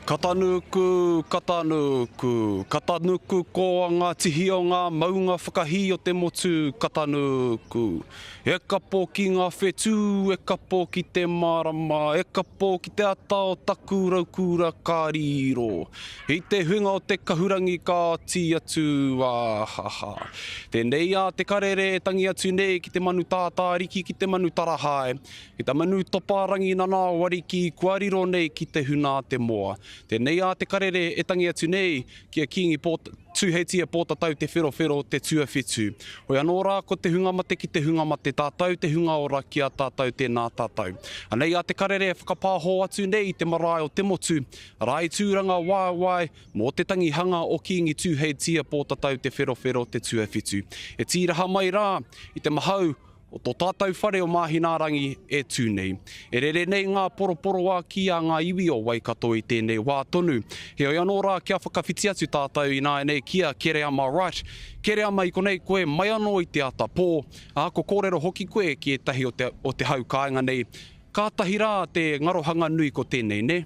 Katanuku, katanuku, katanuku Ko ngā tihi o ngā maunga whakahī o te motu Katanuku. E kapo ki ngā whetū, e kapo ki te marama, e kapo ki te ata o taku raukura ka riro. I te huinga o te kahurangi ka tī atu, ā, ha, ha. Tēnei a te karere e tangi atu nei ki te manu tātāriki, ki te manu tarahae. Ki ta manu topa rangi nanao ariki kua riro nei ki te huna a te moa. Tenei a te karere e tangi atu nei ki a Kingi Pō, Tūheitia Pōtatau Te Wherowhero te tuawhitu. Hoi anō rā ko te hunga mate ki te hunga mate tātou, te hunga ora ki a tātou tēnā tātou. Anei a te karere e whakapāho atu nei i te marae o te motu, arā i Tūranga waewae mō te tangihanga o Kingi Tūheitia Pōtatau Te Wherowhero te tuawhitu. E tīraha mai rā i te mahau o tō tātou whare o Māhinārangi e tū nei. E rere nei ngā poroporoākī a ngā iwi o Waikato i tēnei wā tonu. Heoi anō rā kia whakawhiti atu tātou ināianei ki a Kereama Wright. Kereama i konei koe mai anō i te ata pō, ā, ko kōrero hoki koe ki ētahi o te, o te hau kāinga nei. Kātahi rā te ngarohanga nui ko tēnei, nē?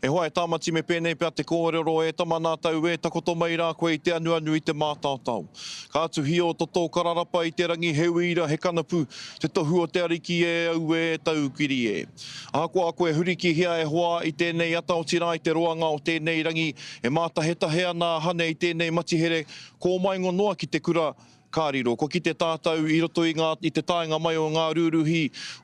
E hoa, e Tāmati me pēnei pea te kōrero, e tama nā tau e, takoto mai rā koe i te anuanu i te mātaotao. Ka tuhi ō toto kararapa i te rangi he uira, he kanapu, te tohu o te ariki e, auē, taukiri e. Ahakoa koe huri ki hea e hoa i tēnei ata otirā i te roanga o tēnei rangi, e mātahetahe ana a Hane i tēnei matihere, kōmaingo noa ki te kura, Ka riro. Kua kite tātou i roto i ngā, i te taenga mai o ngā rūruhi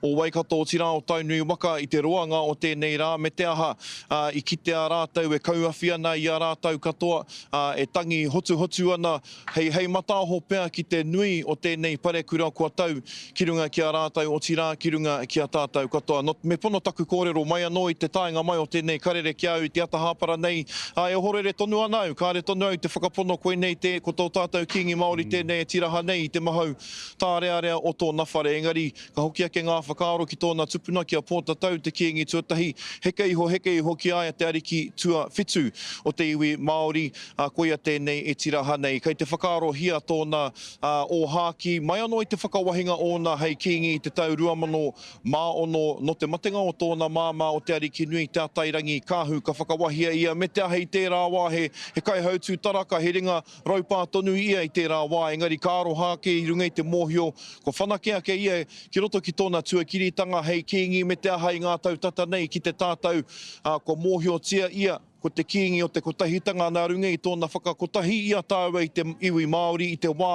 o Waikato, otirā o Tainui waka i te roanga o tēnei rā, me te aha, ā, i kitea rātou e kauawhi ana i a rātou katoa, ā, e tangi hotuhotu ana, hei, hei mataaho pea ki te nui o tēnei parekura kua tau ki runga ki a rātou, otirā ki runga ki a tātou katoa. Nō, me pono taku kōrero mai anō i te taenga mai o tēnei karere ki a au i te ata hāpara nei, ā, e ohorere tonu ana au, kāre tonu au i te whakapono koinei te, ko tō tātou Kīngi Māori tēnei e tiraha nei i te mahau tārearea o tōna whare. Engari, ka hoki ake ngā whakaaro ki tōna tupuna, ki a Pōtatau, te Kīngi tuatahi, heke iho, heke iho ki a ia te ariki tuawhitu o te iwi Māori, ā, koia tēnei e tiraha nei. Kei te whakaarohia tōna ā, ōhākī, mai anō i te whakawahinga ōna hei kīngi i te tau 2006, nō te matenga o tōna māmā o Te Arikinui Te Atairangi Kāhu ka whakawahia ia me te aha i tērā wā he, he kaihautū taraka, he ringa raupā tonu ia i tērā wā, engari ka aroha ake i runga i te mōhio kua whanake ake ia ki roto ki tōna tuakiritanga hei kīngi me te aha i ngā tau tata nei ki te tātau, ā, kua mōhiotia ia. Ko te Kīngi o te Kotahitanga nā runga i tōna whakakotahi i a tāua i te iwi Māori i te wā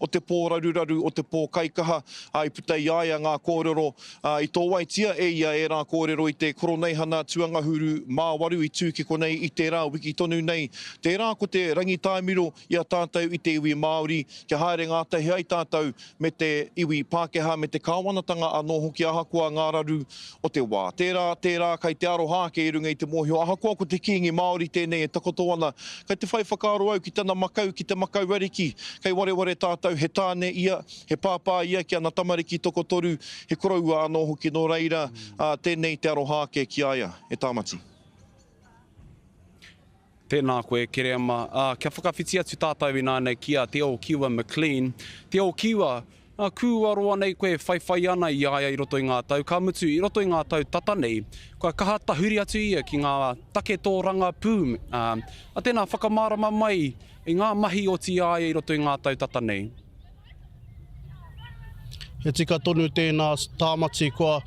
o te pōraruraru o te pōkaikaha, ā, i puta i a ia ngā kōrero, ā, i tōwaitia e ia ērā kōrero i te Koroneihana tuangahuru mā waru i tū ki konei i tērā wiki tonu nei. Tērā ko te rangitāmiro i a tātou i te iwi Māori kia haere ngātahi ai tātou me te iwi Pākehā me te kāwanatanga anō hoki ahakoa ngā raru o te wā. Tērā, tērā, kei te aroha ake i runga i te mōhio ahakoa ko te Kīngi Māori tēnei e takoto ana, kei te whai whakaaro au ki tana makau, ki te makau ariki, kei wareware tātou he tāne ia, he pāpā ia ki ana tamariki tokotoru, he koroua anō hoki nō reira, ā, tēnei te aroha ake ki a ia, e Tāmati. Tēnā koe, Kereama. Ā, kia whakawhiti atu tātou ināianei ki a Te Ōkiwa McLean. Te Ōkiwa, ā, kua roa nei koe e whaiwhai ana i a ia i roto i ngā tau, ka mutu, i roto i ngā tau tata nei, kua kaha tahuri atu ia ki ngā take tōrangapū. Ā, ā, tēnā, whakamārama mai i ngā mahi oti i a ia i roto i ngā tau tata nei. He tika tonu tēnā Tāmati kua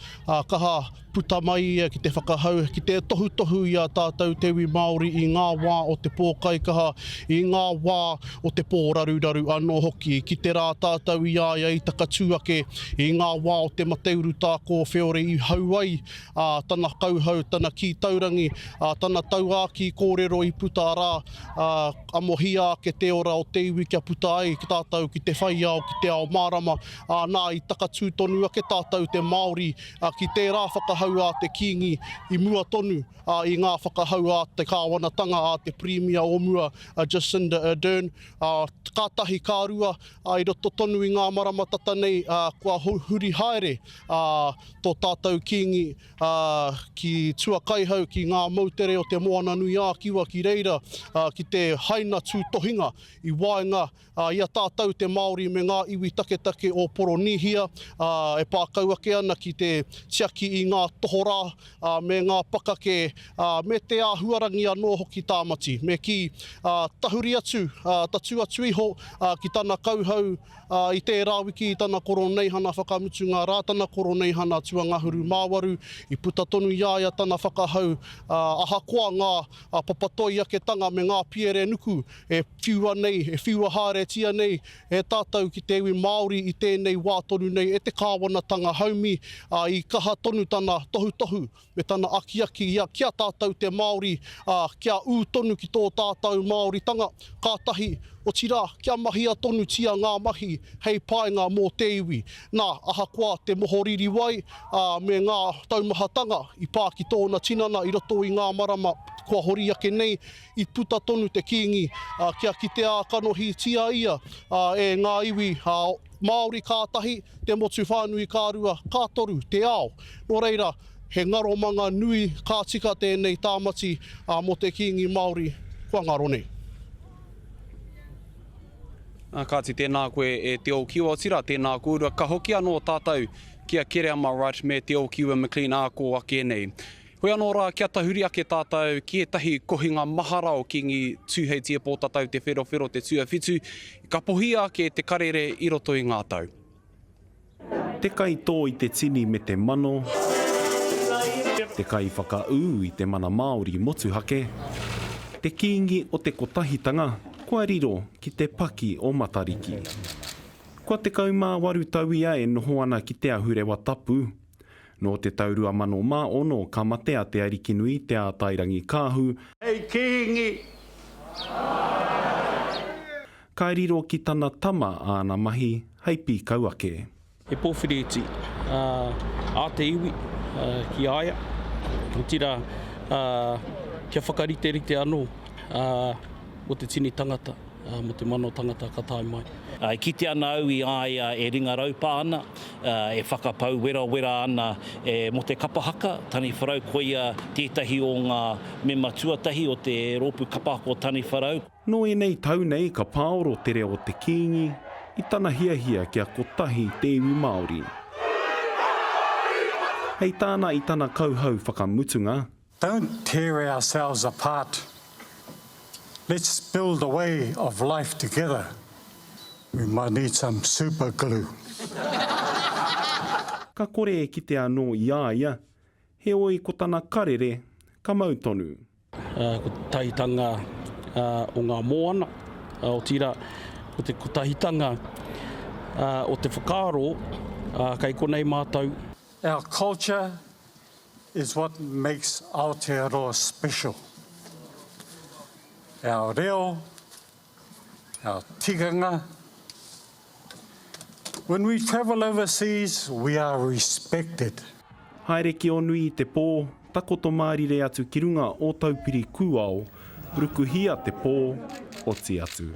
kaha puta mai ia ki te whakahau, ki te tohutohu i a tātou te iwi Māori i ngā wā o te pōkaikaha, i ngā wā o te pōraruraru anō hoki. Ki te rā tātou i a ia i takatū ake i ngā wā o te mate urutā kōwheore i hau ai tana kauhau, tana kī taurangi, tana tauākī kōrero i puta rā, Amohia ake te ora o te iwi kia puta ai tātou ki te whai ao, ki te ao mārama, ā, nā, i takatū tonu ake tātou te Māori ki tērā whakahau a te Kīngi i mua tonu i ngā whakahau a te kāwanatanga, a te Pirimia o mua, a Jacinda Ardern, ā, kātahi ka rua, ā, i roto tonu i ngā marama tata nei, ā, kua huri haere, ā, tō tātou Kīngi, ā, ki Tuakaihau, ki ngā moutere o Te Moananui-ā-Kiwa ki reira, ā, ki te haina tūtohinga i waenga, ā, i a tātou te Māori me ngā iwi taketake o Poronīhia, ā, e pā kau ake ana ki te tiaki i ngā. tohorā, ā, me ngā pakake, ā, me te āhuarangi anō hoki Tāmati. Me kī, ā, tahuri atu, ā, tatū atu iho, ā, ki tana kauhau, ā, i tērā wiki i tana koroneihana whakamutunga rā, tana koroneihana tuangahuru mā waru, i puta tonu i a ia tana whakahau, ā, ahakoa ngā papatoiaketanga me ngā piere nuku e whiua nei, e whiua haeretia nei e tātou ki te iwi Māori i tēnei wā tonu nei e te kāwanatanga haumi, ā, i kaha tonu tana tohutohu me tana akiaki ia ki a tātou te Māori, ā, kia ū tonu ki tō tātou Māoritanga, kātahi, otirā, kia mahia tonutia ngā mahi hei painga mō te iwi. Nā, ahakoa te mohoriri wai, ā, me ngā taumahatanga i pā ki tōna tinana i roto i ngā marama kua hori ake nei, i puta tonu te Kīngi, ā, kia kitea kanohitia ia, ā, e ngā iwi, ā, Māori ka tahi, te motu whānui ka rua, ka toru, te ao. Nō reira, he ngaromanga nui ka tika tēnei tāmati, ā, mō te Kīngi Māori kua ngaro nei. Ā, kāti, tēnā koe e Te Ōkiwa, otirā, tēnā kōrua. Ka hoki anō tātou ki a Kereama Wright me Te Ōkiwa McLean ā kō ake nei. Hoi anō rā, kia tahuri ake tātou ki ētahi kohinga mahara o Kīngi Tūheitia Pōtatau Te Wherowhero Te Tuawhitu, i kapohia ake te karere i roto i ngā tau. Te kaitō i te tini me te mano, te kaiwhakaū i te mana Māori motuhake, te Kīngi o te Kotahitanga, kua riro ki te paki o Matariki. Kua 18 tau ia e noho ana ki te ahurewa tapu, Nō te tau 2006 ka mate a Te Arikinui Te Ātairangikaahu, Hei Kīngi. Ka riro ki tana tama āna mahi hei pīkau ake. He pōwhiri iti a te iwi ki a ia, otirā kia whakariterite anō mō te tini tangata, mō te mano tangata ka tae mai. E kite ana au i a ia e ringa raupā ana, e whakapau werawera ana mō te kapa haka, Taniwharau koia tētahi o ngā mema tuatahi o te rōpū kapa haka o Taniwharau. Nō ēnei tau nei ka pāoro te reo o te Kīngi i tana hiahia kia kotahi te iwi Māori. Hei tāna i tana kauhau whakamutunga, Don't tear ourselves apart. Let's build a way of life together. We might need some super glue. Ka kore e kite anō i a ia, heoi ko tana karere ka mau tonu. Ko te tahitanga o ngā moana, otirā, ko te kotahitanga o te whakaaro kei konei mātou. Our culture is what makes Aotearoa special. Our reo, our tikanga. When we travel overseas, we are respected. Haere ki Onui i te pō, takoto mārire atu ki runga o Taupiri kūao, rukuhia te pō, oti atu.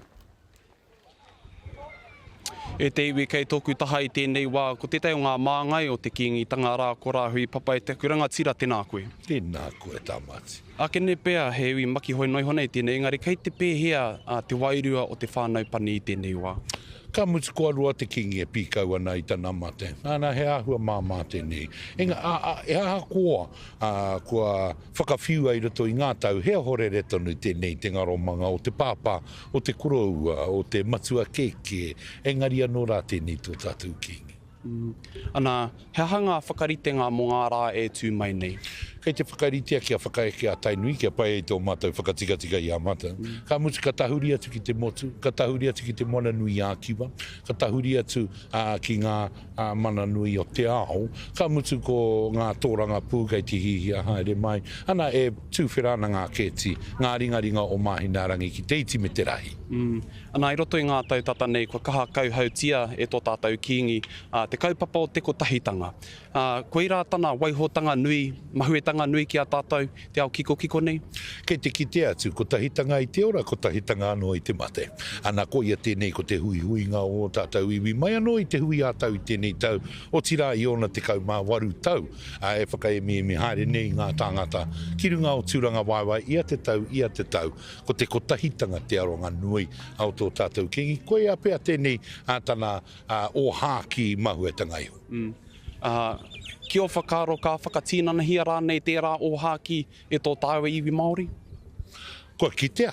E te iwi kei tōku taha i tēnei wā, ko tētahi o ngā māngai o te Kīngitanga rā ko Rāhui Papa e taku rangatira, tēnā koe. Tēnā koe Tamati. Akene pea he iwi makihoi noa iho nei tēnei, engari kei te pēhea te wairua o te whānau pani i tēnei wā? Ka mutu kua roa te Kīngi e pīkau ana i tana mate. Nāna he āhua māmā tēnei. Enga, a, a, e ahakoa, ā, kua whakawhiua i roto i ngā tau, he ohorere tonu tēnei te ngaromanga o te pāpā o te koroua, o te matua kēkē, engari anō rā tēnei tō tātou Kīngi. Ana, he aha ngā whakaritenga mō ngā rā e tū mai nei? Kei te whakaritea kia whakaeke a Tainui kia pai ai tō mātou whakatikatika i a mātou. Ka mutu ka tahuri atu ki te motu, ka tahuri atu ki te Moana-nui-ā-Kiwa, ka tahuri atu ki ngā mana nui o te ao, ka mutu ko ngā tōrangapū kei te hihia haere mai, ana e tūwhera ana ngā kēti, ngā ringaringa o Māhinaarangi ki te iti me te rahi. Ana i roto i ngā tau tata nei kua kaha kauhautia e tō tātou Kīngi te kaupapa o te kotahitanga. Koirā tana waihotanga nui, mahuetanga nui ki a tātou, te ao kikokiko nei. Kei te kitea atu, kotahitanga i te ora, kotahitanga anō i te mate. Ana, koia tēnei ko te huihuinga o ō tātou iwi mai anō i te hui ā-tau i tēnei tau, otirā i ōna 18 tau, ā, e whakaemiemi haere nei ngā tāngata ki runga o Tūrangawaewae ia te tau, ia te tau. Ko te kotahitanga te aronga nui o tō tātou Kīngi. Koia pea tēnei tana ōhākī mahuetanga iho. Ā. Ki ō whakaaro ka whakatinanahia rānei tērā ōhākī e tō tāua iwi Māori? Kua kitea,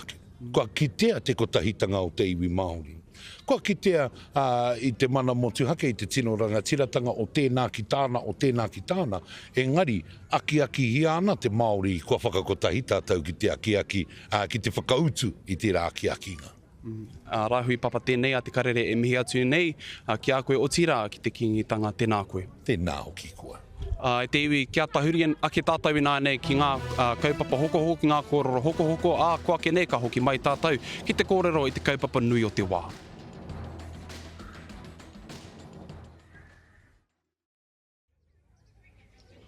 kua kitea te kotahitanga o te iwi Māori. Kua kitea i te mana motuhake, i te tino rangatiratanga o tēnā ki tāna, o tēnā ki tāna, engari akiakihia ana te Māori kua whakakotahi tātou ki te akiaki, ki te whakautu i tērā akiakinga. Rāhui Papa tēnei a Te Karere e mihi atu nei ki a koe otirā ki te Kīngitanga tēnā koe. Tēnā hoki koa. E te iwi, kia tahuri ake tātou ināianei ki ngā kaupapa hokohoko, ki ngā kōrero hokohoko, ā, ko ake nei ka hoki mai tātou ki te kōrero i te kaupapa nui o te wā.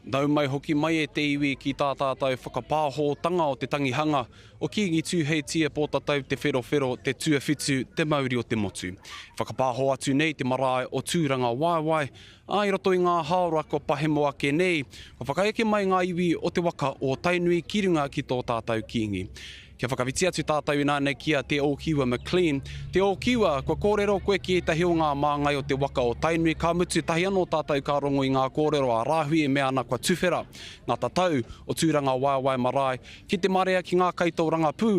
Nau mai hoki mai e te iwi ki tā tātou whakapāhōtanga o te tangihanga o Kīngi Tūheitia Pōtatau Te Wherowhero Te Tuawhitu Te Mauri o te Motu. E whakapāho atu nei te marae o Tūrangawaewae, ā, i roto i ngā hāora kua pahemo ake nei, kua whakaeke mai ngā iwi o te waka o Tainui ki runga ki tō tātou Kīngi. Kia whakawhiti atu tātou ināianei ki a Te Ōkiwa McLean. Te Ōkiwa, kua kōrero koe ki ētahi o ngā māngai o te waka o Tainui, ka mutu tahi anō tātou ka rongo i ngā kōrero a Rāhui e mea ana kua tuwhera ngā tatau o Tūrangawaewae marae ki te marea ki ngā kaitōrangapū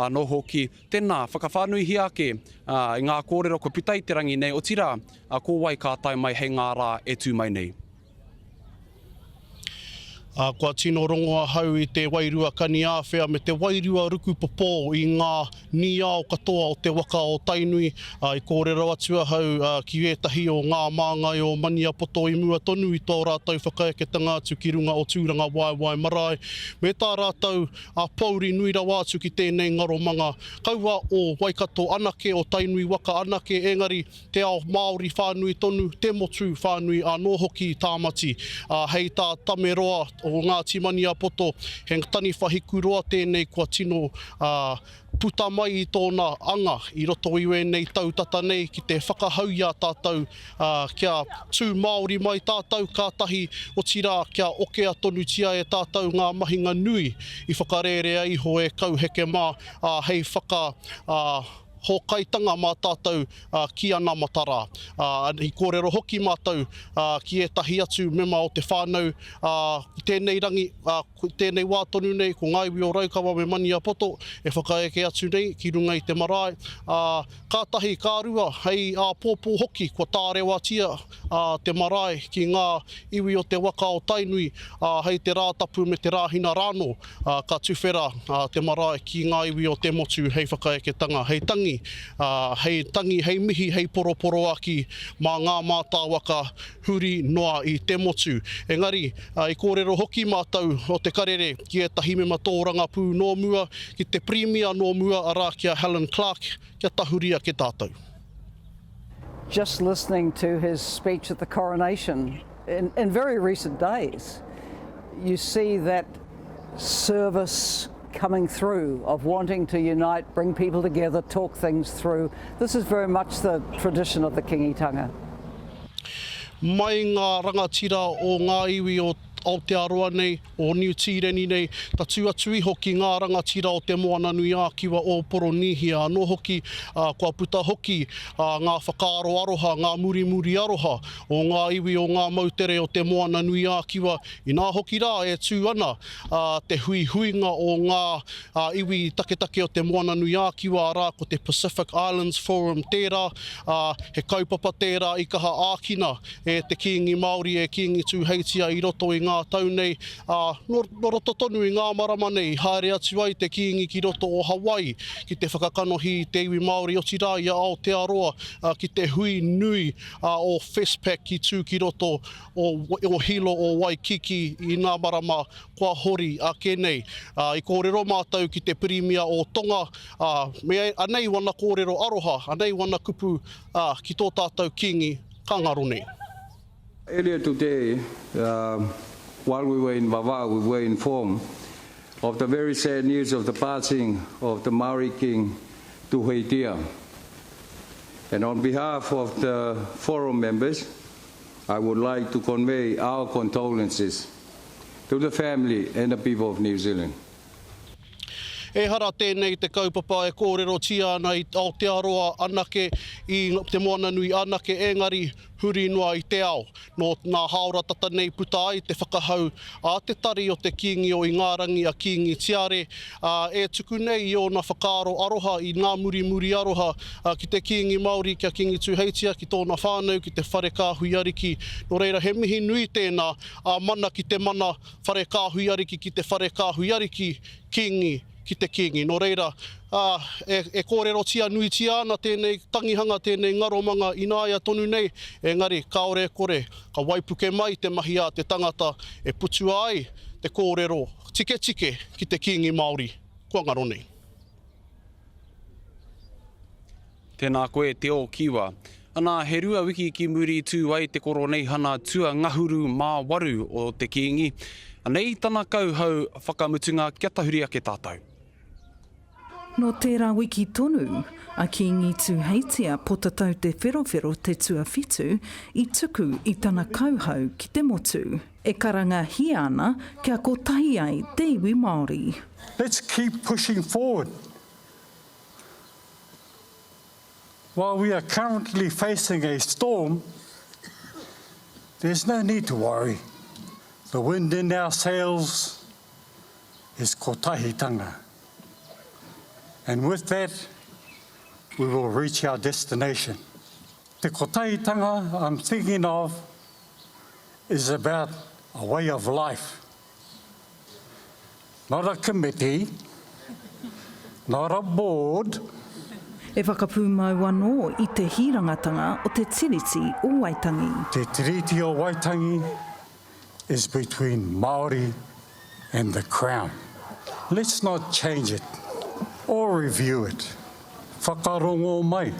anō hoki. Tēnā, whakawhānuihia ake i ngā kōrero kua puta i te rangi nei, otirā, ko wai ka tae mai hei ngā rā e tū mai nei. Ā, kua tino rongo ahau i te wairua kaniāwhea me te wairua rukupopō i ngā nīao katoa o te waka o Tainui. Ā, i kōrero atu ahau ki ētahi o ngā māngai o Maniapoto i mua tonu i tō rātou whakaeketanga atu ki runga o Tūrangawaewae marae, me tā rātou pōuri nui rawa atu ki tēnei ngaromanga, kaua o Waikato anake, o Tainui waka anake, engari te ao Māori whānui tonu, te motu whānui anō hoki Tāmati. Ā, hei tā Tameroa o Ngāti Maniapoto, he taniwha hikuroa tēnei kua tino, ā, puta mai i tōna anga i roto i wēnei tau tata nei ki te whakahau i a tātou, ā, kia tū Māori mai tātou kātahi, otirā kia okea tonutia e tātou ngā mahinga nui i whakarērea iho e Kauheke mā, ā, hei whaka, ā, hōkaitanga mā tātou ki anamata rā. I kōrero hoki mātou ki ētahi atu mema o te whānau i tēnei rangi, i tēnei wā tonu nei, ko ngā iwi o Raukawa me Maniapoto e whakaeke atu nei ki runga i te marae, ā, kātahi, ka rua, hei āpōpō hoki kua tārewatia te marae ki ngā iwi o te waka o Tainui, ā, hei te Rātapu me te Rāhina rānō. ā, ka tuwhera te marae ki ngā iwi o te motu hei whakaeketanga, hei tangi, ā, hei tangi, hei mihi, hei poroporoaki mā ngā mātāwaka huri noa i te motu. Engari, i kōrero hoki mātou o Te Karere ki ētahi mema tōrangapū nō mua, ki te Pirimia nō mua, arā, ki a Helen Clark, kia tahuri ake tātou. Just listening to his speech at the coronation in, in very recent days, you see that service coming through of wanting to unite, bring people together, talk things through. This is very much the tradition of the Kingitanga. Mai ngā rangatira o ngā iwi o Aotearoa nei, o Niu Tīreni nei, tatū atu iho ki ngā rangatira o Te Moananui-ā-Kiwa o Poronīhia anō hoki, ā, kua puta hoki ngā whakaaro aroha, ngā murimuri aroha o ngā iwi o ngā moutere o Te Moananui-ā-Kiwa, inā hoki rā e tū ana te huihuinga o ngā iwi taketake o Te Moananui-ā-Kiwa, arā, ko te Pacific Islands Forum tērā, ā, he kaupapa tērā i kaha ākina e te Kīngi Māori, e Kīngi Tūheitia i roto i ngā tau nei, ā, nō roto tonu i ngā marama nei i haere atu ai te Kīngi ki roto o Hawaii ki te whakakanohi i te iwi Māori, otirā i a Aotearoa, ki te hui nui o FestPac i tū ki roto o Hilo, o Waikiki i ngā marama kua hori ake nei. I kōrero mātou ki te Pirimia o Tonga, ā, me anei wana kōrero aroha, anei wana kupu, ā, ki tō tātou Kīngi, ka ngaro nei. Earlier today, uh, while we were in Vava'u, we were informed of the very sad news of the passing of the Maori King Tuheitia. And on behalf of the forum members, I would like to convey our condolences to the family and the people of New Zealand. Ehara tēnei i te kaupapa e kōrerotia ana i Aotearoa anake, i Te Moananui anake, engari huri noa i te ao. Nō nā hāora tata nei puta ai te whakahau a te tari o te Kīngi o Ingārangi a Kīngi Tiare, ā, e tuku nei i ōna whakaaro aroha i ngā murimuri aroha ki te Kīngi Māori, ki a Kīngi Tūheitia, ki tōna whānau, ki te whare kāhui ariki. Nō reira, he mihi nui tēnā, ā mana ki te mana, whare kāhui ariki ki te whare kāhui ariki, Kīngi ki te Kīngi. Nō reira, ā, e, e kōrerotia nuitia ana tēnei tangihanga, tēnei ngaromanga ināia tonu nei, engari kāore e kore, ka waipuke mai te mahi a te tangata e putua ai te kōrero tiketike ki te Kīngi Māori kua ngaro nei. Tēnā koe Te Ōkiwa. Ana, he rua wiki ki muri tū ai te koroneihana tuangahuru mā waru o te Kīngi. Anei tana kauhau whakamutunga kia tahuri ake tātou. Nō tērā wiki tonu, a Kīngi Tūheitia Potatau Te Wherowhero Te Tuawhitu i tuku i tana kauhau ki te motu. E karangahia ana kia kotahi ai te iwi Māori. Let's keep pushing forward. While we are currently facing a storm, there's no need to worry. The wind in our sails is kotahitanga. And with that, we will reach our destination. Te kotahitanga I'm thinking of is about a way of life. Not a committee, not a board. E whakapūmau anō i te hīrangatanga o te Tiriti o Waitangi. Te Tiriti o Waitangi is between Māori and the Crown. Let's not change it or review it. Whakarongo mai.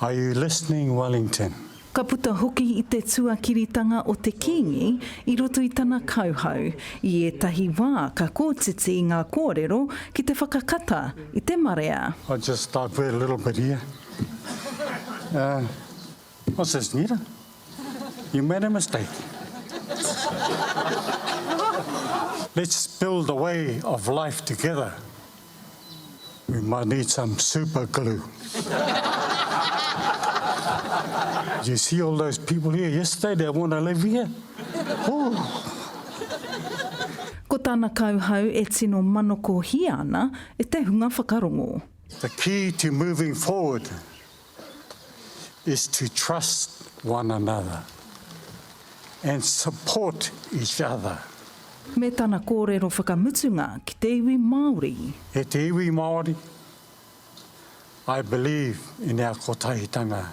Are you listening Wellington? Ka puta hoki i te tuakiritanga o te Kīngi i roto i tana kauhau. I ētahi wā ka kōtiti ngā kōrero ki te whakakata i te marea. I'll just divert a little bit here. Uh, what's this, Nita? You made a mistake. Let's build a way of life together. We might need some super glue. you see all those people here yesterday that want to live here? Ooh. Ko tana kauhau e tino manokohia ana e te hunga whakarongo. The key to moving forward is to trust one another and support each other. Me tana kōrero whakamutunga ki te iwi Māori. E te iwi Māori, I believe in our kotahitanga.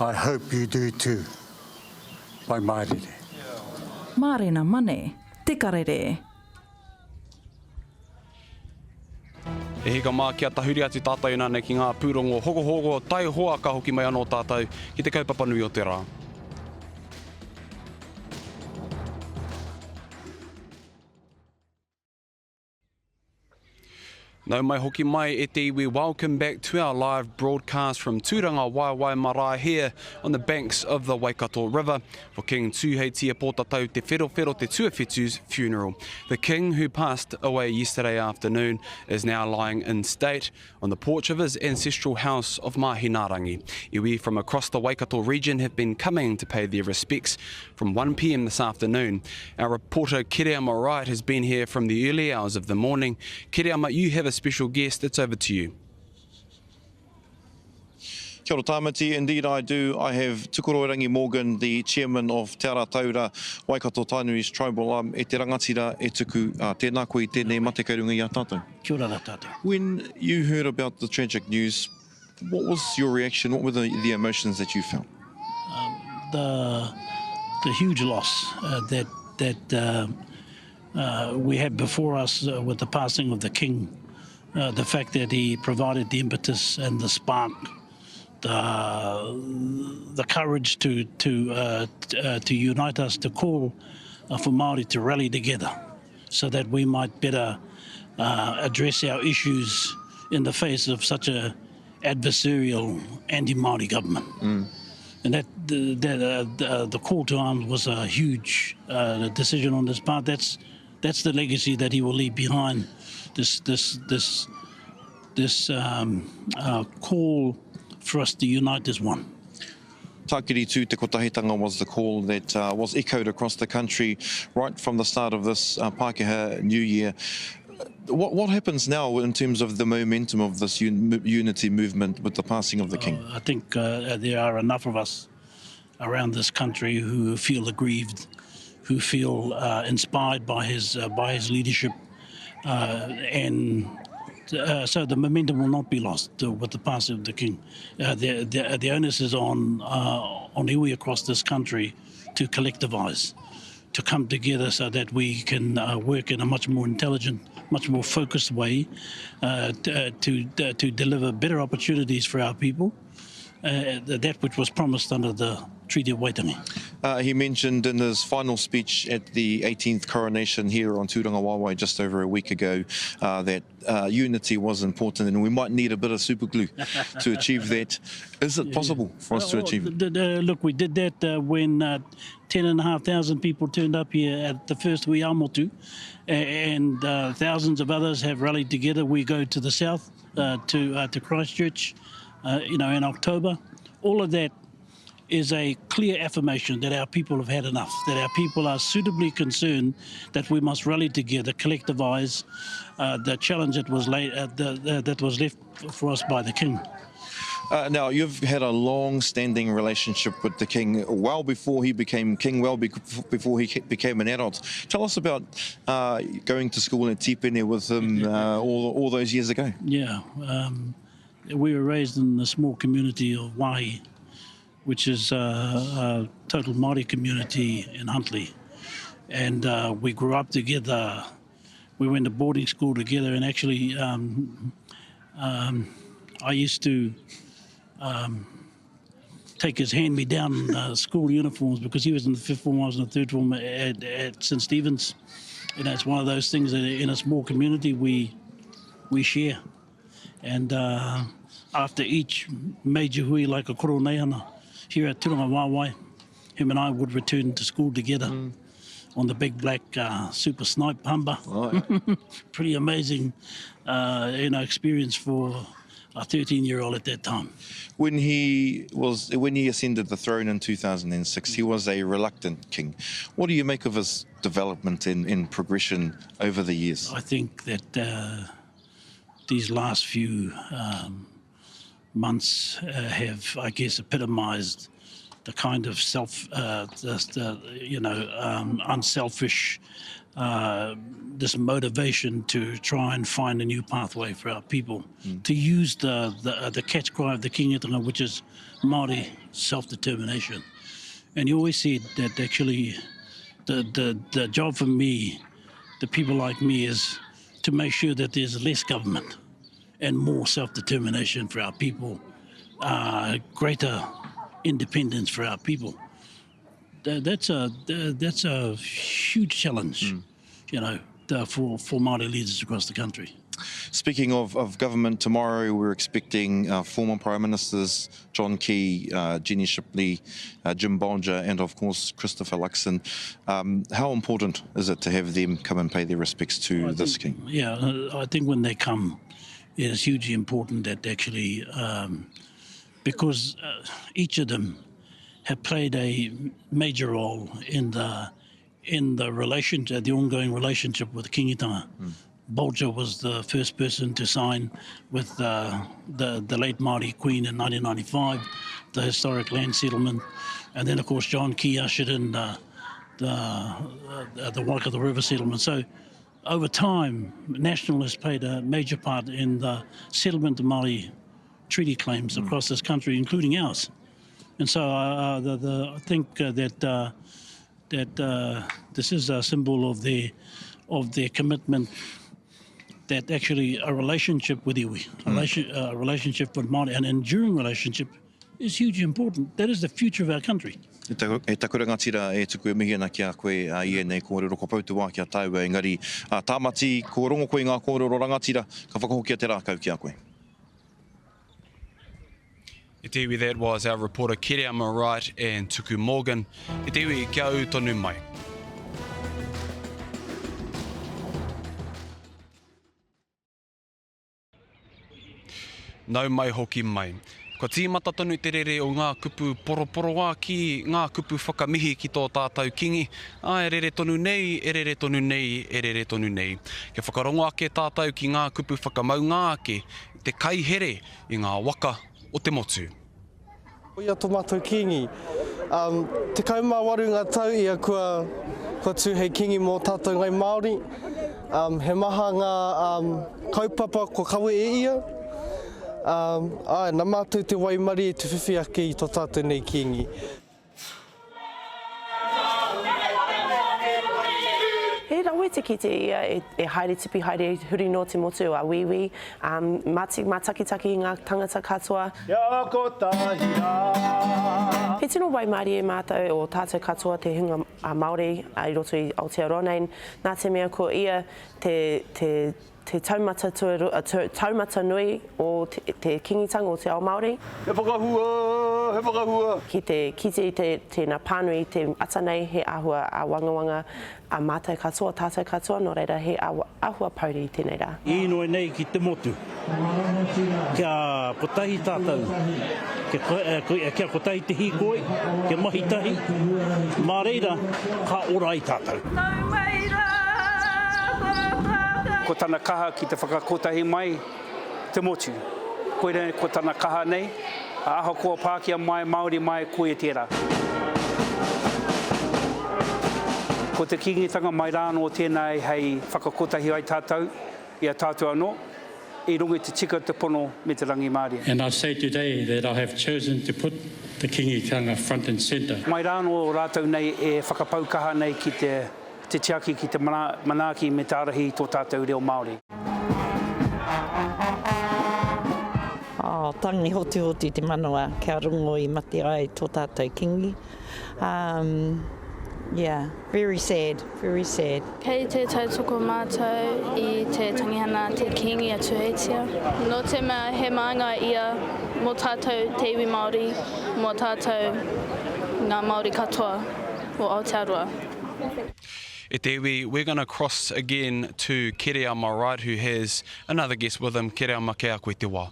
I hope you do too. Pai mārire. Mārena Mane, Te Karere. E hika mā, kia tahuri atu tātou inānei ki ngā pūrongo hokohoko, taihoa ka hoki mai anō tātou ki te kaupapa nui o te rā. Nau mai hoki mai e te iwi, welcome back to our live broadcast from Tūranga Waewae Marae here on the banks of the Waikato River for King Tūheitia Pōtatau Te Wherowhero Te Tuawhitu's funeral. The king, who passed away yesterday afternoon, is now lying in state on the porch of his ancestral house of Mahinarangi. Iwi from across the Waikato region have been coming to pay their respects from 1pm this afternoon. Our reporter Kereama Wright has been here from the early hours of the morning. Kereama, you have a special guest. It's over to you. Kia ora Tāmati, indeed I do. I have Tukoroirangi Morgan, the chairman of Te Ara Taura, Waikato Tainui's tribal arm, e te rangatira e tuku, uh, tēnā koe i tēnei mate kei runga i a tātou. Kia ora rā tātou. When you heard about the tragic news, what was your reaction? What were the, the emotions that you felt? Um, the, the huge loss uh, that, that uh, uh, we have before us uh, with the passing of the king, uh, the fact that he provided the impetus and the spark, the, the courage to, to, uh, uh, to unite us, to call uh, for Māori to rally together so that we might better uh, address our issues in the face of such a adversarial anti-Māori government. Mm. And that, the, that uh, the, uh, the call to arms was a huge uh, decision on this part. That's That's the legacy that he will leave behind, this, this, this, this um, uh, call for us to unite as one. Tākiri Tū Te Kotahitanga was the call that uh, was echoed across the country right from the start of this uh, Pākehā New Year. What, what happens now in terms of the momentum of this un unity movement with the passing of the king? Uh, I think uh, there are enough of us around this country who feel aggrieved, who feel uh, inspired by his, uh, by his leadership. Uh, and uh, so the momentum will not be lost uh, with the passing of the king. Uh, the, the, the onus is on, on iwi across this country to collectivise, to come together so that we can work in a much more intelligent, much more focused way to, to, to deliver better opportunities for our people uh, that which was promised under the Treaty of Waitangi. Uh, he mentioned in his final speech at the 18th coronation here on Tūrangawaewae just over a week ago uh, that uh, unity was important and we might need a bit of super glue to achieve that. Is it possible for us to achieve it? Look, we did that uh, when uh, 10,500 people turned up here at the first Hui ā-Motu and uh, thousands of others have rallied together. We go to the south uh, to, uh, to Christchurch uh, you know, in October. All of that is a clear affirmation that our people have had enough, that our people are suitably concerned that we must rally together, collectivise uh, the challenge that was, laid, uh, the, the, that was left for us by the King. Uh, now, you've had a long-standing relationship with the King well before he became King, well be before he became an adult. Tell us about uh, going to school in Tipene with him uh, all, all those years ago. Yeah. Um, we were raised in the small community of Waihi, which is a, a total Māori community in Huntly. And uh, we grew up together. We went to boarding school together, and actually, um, um, I used to um, take his hand-me-down uh, school uniforms because he was in the fifth form, I was in the third form at, at St Stephen's. You know, it's one of those things that in a small community we we share. And uh, after each major hui, like a koroneihana, here at Tūrangawaewae, him and I would return to school together mm. on the big black uh, super snipe humber. Right. Pretty amazing, uh, you know, experience for a 13-year-old at that time. When he was when he ascended the throne in 2006, he was a reluctant king. What do you make of his development and, and progression over the years? I think that uh, these last few um, months uh, have, I guess, epitomised the kind of self, uh, the, the, you know, um, unselfish, uh, this motivation to try and find a new pathway for our people, mm. to use the, the, uh, the catch cry of the Kingitanga, which is Māori self-determination. And he always said that actually the, the, the job for me, the people like me, is to make sure that there's less government and more self-determination for our people, uh, greater independence for our people. That's a that's a huge challenge, mm. you know, for for Māori leaders across the country. Speaking of, of government, tomorrow we're expecting uh, former Prime Ministers John Key, uh, Jenny Shipley, uh, Jim Bolger, and of course Christopher Luxon. Um, how important is it to have them come and pay their respects to well, this think, king? Yeah, uh, I think when they come, it is hugely important that actually, um, because uh, each of them have played a major role in the in the relationship, the ongoing relationship with Kingitanga. Mm. Bolger was the first person to sign with uh, the, the late Māori Queen in 1995, the historic land settlement. And then, of course, John Key ushered in the, the, uh, the Waikato River settlement. So over time, National has played a major part in the settlement of Māori treaty claims mm. across this country, including ours. And so uh, uh the, the, I think uh, that, uh, that uh, this is a symbol of their, of their commitment that actually a relationship with iwi, a, mm. relation, a relationship with Māori, an enduring relationship is hugely important. That is the future of our country. E taku, e taku rangatira e tuku e mihi ana ki a koe uh, i ēnei kōrero, kua pau te wā ki a tāua, engari uh, Tāmati, ko rongo koe i ngā kōrero rangatira, ka whakahokia te rākau ki a koe. E te iwi, that was our reporter Kereama Wright and Tuku Morgan. E te iwi, kia ū tonu mai. Nau mai hoki mai. Kua tīmata tonu te rere o ngā kupu poroporoākī, ngā kupu whakamihi ki tō tātou Kingi, ā, e rere tonu nei, e rere tonu nei, e rere tonu nei. Kia whakarongo ake tātou ki ngā kupu whakamaunga ake, te kaihere i ngā waka o te motu. Koia to matou kingi. Um, 18 nga tau ia kua, kua tu hei kingi mo tatou ngai Maori. Um, he maha nga um, kaupapa kua kawe e ia. Um, ae, na matou te waimarie te whiwhi ake i to tatou nei kingi. He rawe te kite ia e haere tipi haere huri noa te motu a Wīwī, mātakitaki i ngā tangata katoa. Kia kotahi rā. He tino waimarie mātou o tātou katoa te hunga Māori i roto i Aotearoa nei, nā te mea ko ia te, te Te taumata tuarua, taumata nui o te Kingitanga o te ao Māori. He whakahua, he whakahua. Ki te kite i te tēnā pānui i te ata nei he āhua āwangawanga a mātou katoa, tātou katoa, nō reira he āhua pouri i tēnei rā. Īnoi nei ki te motu, kia kotahi tātou, kia kotahi te hīkoi, kia mahi tahi, mā reira ka ora ai tātou. Nau mai rā, tātou. Ko tana kaha ki te whakakotahi mai te motu. Koira ko tana kaha nei, ahakoa Pākehā mai, Māori mai, koia tērā. Ko te Kīngitanga mai rā anō tēnā hei whakakotahi ai tātou i a tātou anō, i runga i te tika, te pono me te rangimārie. And I say today that I have chosen to put the Kingitanga front and centre. Mai rā anō rātou nei e whakapau kaha nei ki te te tiaki, ki te manaaki me te ārahi i tō tātou reo Māori. Oh, tangi hotihoti te manawa kia rongo i mate ai tō tātou Kingi. Um, yeah, very sad, very sad. Kei te tautoko mātou i te tangihana a te Kīngi a Tuheitia. Nō te mea he māngai ia mō tātou te iwi Māori, mō tātou ngā Māori katoa o Aotearoa. E te iwi, we're gonna cross again to Kereama Wright who has another guest with him. Kereama, kei a koe te wā.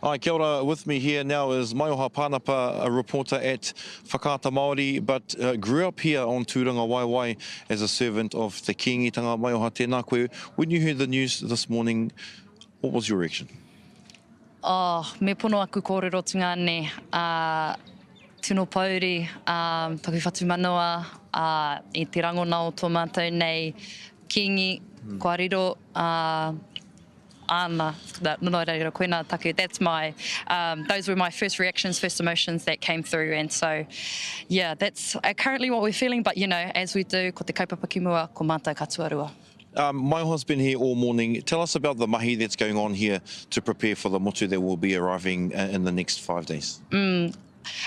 Hi, kia ora. With me here now is Maioha Panapa, a reporter at Whakaata Māori, but uh, grew up here on Tūrangawaewae as a servant of the Kīngitanga. Maioha, tēnā koe. When you heard the news this morning, what was your reaction? Oh, me pono aku kōrero tungāne, uh, tino pouri, uh, taku whatumanawa, uh, i te rangona o tō mātou nei Kīngi, mm. kua riro, uh, Ana, nō reira, koinā taku, that's my, um, those were my first reactions, first emotions that came through, and so, yeah, that's currently what we're feeling, but, you know, as we do, ko te kaupapa ki mua, ko mātou ka tuarua. Um, Maioha's been here all morning. Tell us about the mahi that's going on here to prepare for the motu that will be arriving uh, in the next five days. Mm.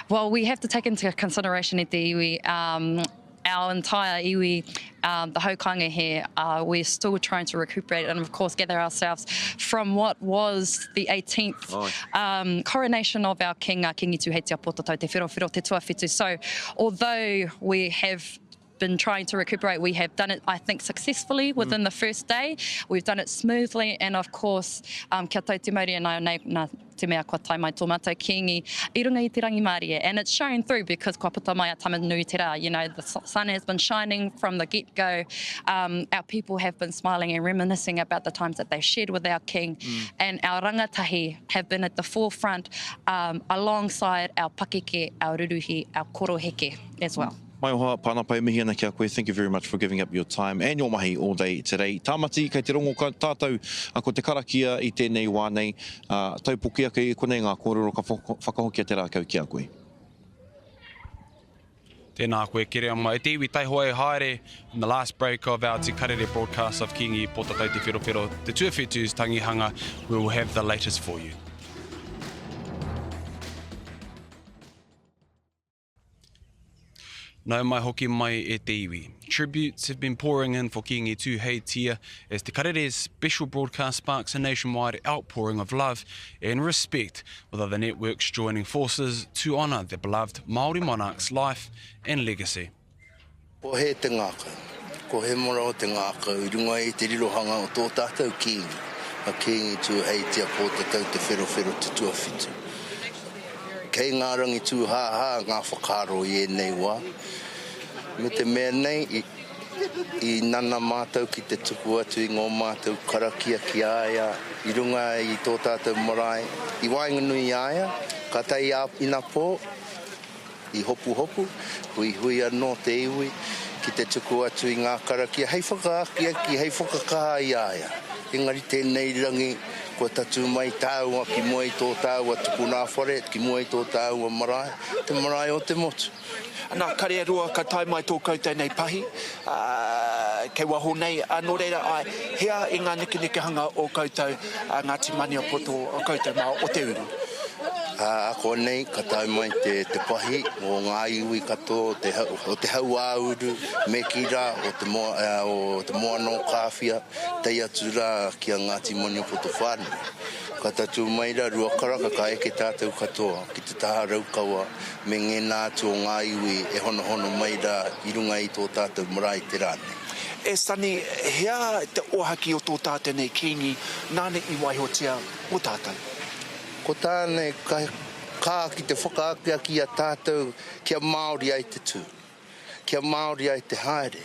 Well, we have to take into consideration at the iwi, um, our entire iwi, um, the haukāinga here, uh, we're still trying to recuperate and, of course, gather ourselves from what was the 18th um, coronation of our king, uh, Kingi Tūheitia Pōtatau Te Wherowhero Te Tuawhitu. So, although we have been trying to recuperate. We have done it, I think, successfully within mm. the first day. We've done it smoothly, and of course, um, kia tau te mauri and nei, nā te mea kua tae mai tō mātou kīngi i runga i te rangimārie. And it's shown through because kua puta mai a Tamanui te rā. You know, the sun has been shining from the get-go. Um, our people have been smiling and reminiscing about the times that they shared with our king. Mm. And our rangatahi have been at the forefront um, alongside our pakeke, our ruruhi, our koroheke as well. Maioha, Panapa, e mihi ana ki a koe, thank you very much for giving up your time and your mahi all day today. Tāmati, kei te rongo tātou ko te karakia i tēnei wā nei, taupoki ake i konei ngā kōrero ka whakahokia te rākau ki a koe. Tēnā koe Kereama. E te iwi taihoa e haere in the last break of our Te Karere broadcast of Kingi Potatau Te Wherowhero Te Tuawhitu's tangihanga, we will have the latest for you. Nau mai hoki mai e te iwi. Tributes have been pouring in for Kīngi Tūheitia as Te Karere's special broadcast sparks a nationwide outpouring of love and respect, with other networks joining forces to honour the beloved Māori monarch's life and legacy. Ko hē te ngākau. Ko hemora o te ngākau i runga i te rirohanga o tō tātou Kīngi. a Kīngi Tūheitia Pōtatau Te Wherowhero Te Tuawhitu. Kei ngā rangi tūhāhā ngā whakaaro i ēnei wā, me te mea nei i, i nana mātou ki te tuku atu i ngō mātou karakia ki a ia i runga i tō tātou marae i waenganui i a ia, ka tae ā inapō, I hopuhopu, huihui anō te iwi ki te tuku atu i ngā karakia hei whakaakiaki, hei whakakaha i a ia. Engari tēnei rangi, kua tatū mai tāua ki mua i tō tāua tupuna whare, ki mua i tō tāua marae, te marae o te motu. Nā, kare e roa ka tae mai tō koutou nei pahi, ā, kei waho nei, ā, nō reira, āe, hea i ngā nekenekehanga o koutou, ā, Ngāti Maniapoto, o koutou mā o te uru? Ā, konei ka tae mai te, te pahi o ngā iwi katoa o te, o te hauāuru, me kī rā, o te moa, o te moana o Kāwhia, tae atu rā ki a Ngāti Maniapoto whānui. Ka tatū mai rā Ruakaraka ka eke tātou katoa ki te taha Raukawa me ngēnā atu o ngā iwi e honohono mai rā i runga i tō tātou marae te rā nei. E Sonny, hea te ōhaki o tō tātou nei Kīngi nāna i waihotia mō tātou? Ko tāna e kaha ki te whakaakiaki i a tātou kia Māori ai te tū, kia Māori ai te haere,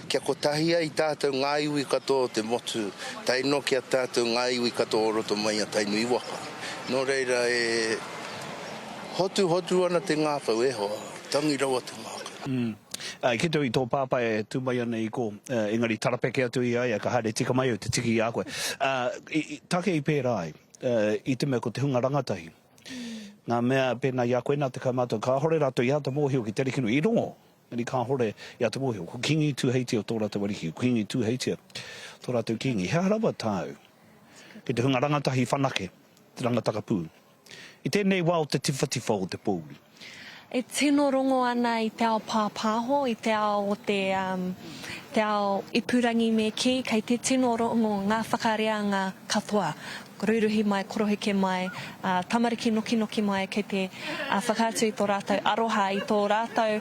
kia kotahi ai tātou ngā iwi katoa o te motu, tae noa ki a tātou ngā iwi katoa o roto mai a Tainui waka. Nō reira e hotuhotu ana te ngākau, e hoa, tangi rawa te ngākau. I kite au i tō pāpā e tū mai ana i kō, engari tarapeke atu i a ia ka haere tika mai au te tiki i a koe. Take i pērā ai. I te mea ko te hunga rangatahi, ngā mea pēnā i a koe nā te kaumātua, kāhore rātou i āta mōhio ki te Arikinui, i rongo, engari kāhore i āta mōhio, ko Kīngi Tūheitia tō rātou ariki, ko Kīngi Tūheitia tō rātou kīngi. He aha rawa tāu ki te hunga rangatahi whanake, te rangatakapū, i tēnei wā o te tiwhatiwha o te pōuri? E tino rongo ana i te ao pāpāho, i te ao o te, te ao ipurangi me kī, kei te tino rongo ngā whakareanga katoa, rūruhi mai, koroheke mai, tamariki nokinoki mai kei te whakaatu i tō rātou aroha, i tō rātou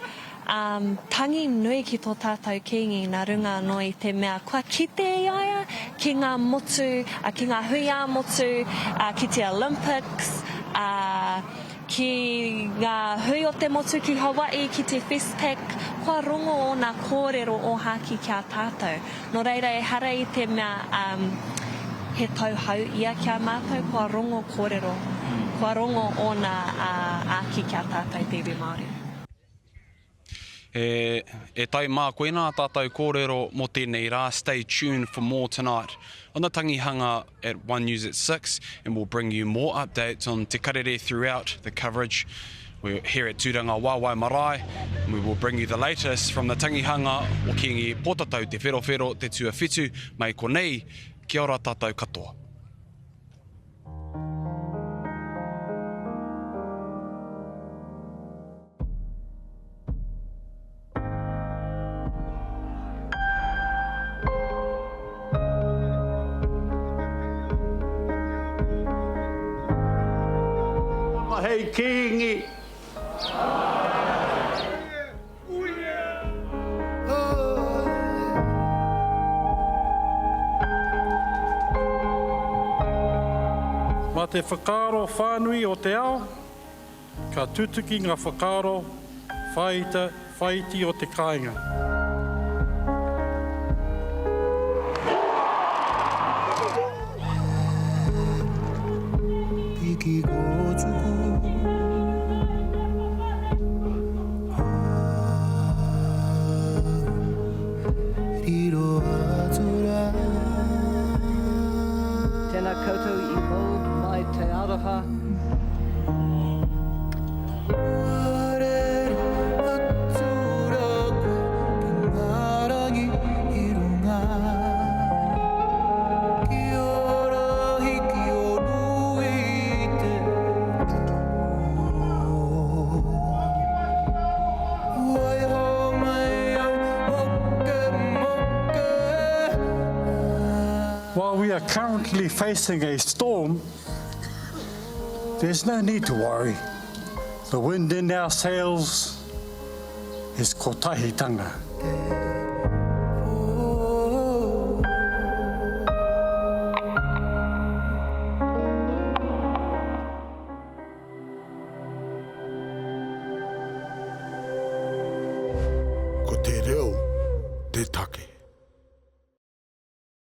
tangi nui ki tō tātou Kīngi nā runga anō i te mea kua kite i a ia ki ngā motu, ki ngā hui ā-motu, ki te Olympics, ā, Ki ngā hui o te motu ki Hawaii, ki te Festpac, kua rongo ōna kōrero ōhākī ki a tātou. Nō reira ehara i te mea um he tauhou ia ki a mātou, kua rongo kōrero, kua rongo ōna āki ki a tātou te iwi Māori. E, e tai mā, koinā tātou kōrero mō tēnei rā. Stay tuned for more tonight on the tangihanga at One News at 6 and we'll bring you more updates on Te Karere throughout the coverage. We're here at Tūranga Waewae Marae and we will bring you the latest from the tangihanga o Kīngi Pōtatau Te Wherowhero Te Tuawhitu mai konei. Kia ora tātou katoa. Hei Kīngi. Mā te whakaaro whānui o te ao, Ka tutuki ngā whakaaro whāita, whāiti o te kāinga. Piki kōtuku. Riro atu rā. Tena koutou i mau mai te aroha. While we are currently facing a storm, There's no need to worry. The wind in our sails is kotahitanga. te reo te take.